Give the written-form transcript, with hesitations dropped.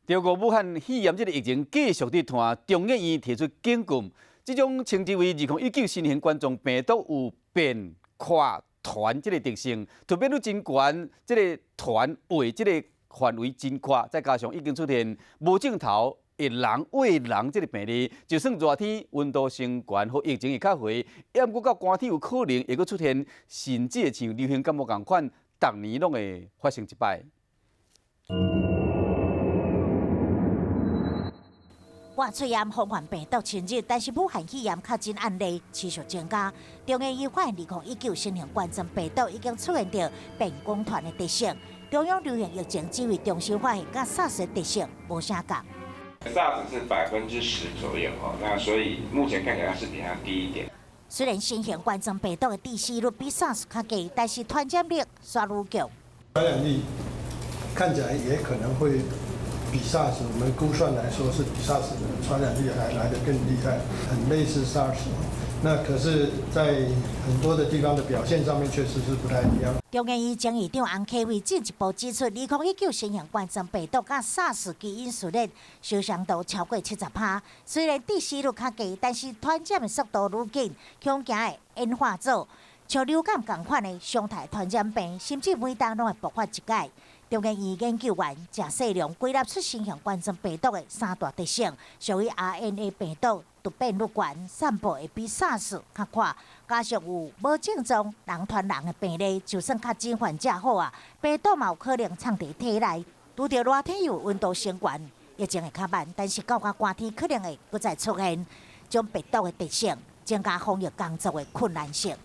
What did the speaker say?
中國武漢肺炎這个疫情繼續佇拖，中研院提出警告，這種稱之為2019新型冠狀病毒有變、擴、傳這个特性，突變率真懸，這个傳位這个範圍真闊，再加上已經出現無症頭會人餵人這个病例，就算熱天溫度升懸予疫情會較懸，猶閣到寒天有可能會閣出現，甚至會像流行感冒仝款，逐年攏會發生一擺。掛喙炎防範病毒侵入，但是武漢肺炎確診案例持續增加。中研院發現2019新型冠狀病毒已經出現著變光團的特性。中央流行疫情指揮中心發現，佮 SARS 的特性無啥仝。 SARS 是10%左右哦，那所以目前看起來是比較低一點。雖然新型冠狀病毒的致死率比 SARS 較低，但是傳染力煞愈強。傳染力看起來也可能會比 SARS，我們估算來說是比 SARS 的傳染力還來得更厲害，很類似 SARS。那可是，在很多的地方的表現上面，確實是不太一樣。中研院前院長洪啟偉進一步指出，2019新型冠狀病毒佮 SARS 基因序列相像度超過70%。雖然致死率較低，但是傳染的速度愈緊，恐驚會演化做像流感仝款的常態傳染病，甚至每冬攏會爆發一擺。中研院研究員鄭世良歸納出新型冠狀病毒的三大特性，屬於 RNA 病毒突變率懸，散布會比 SARS 較快，加上有無症狀人傳人的病例，就算確診患者好啊，病毒嘛有可能藏佇體內。拄著熱天又溫度升懸，疫情會較慢，但是到較寒天可能會閣再出現，將病毒的特性增加防疫工作的困難性。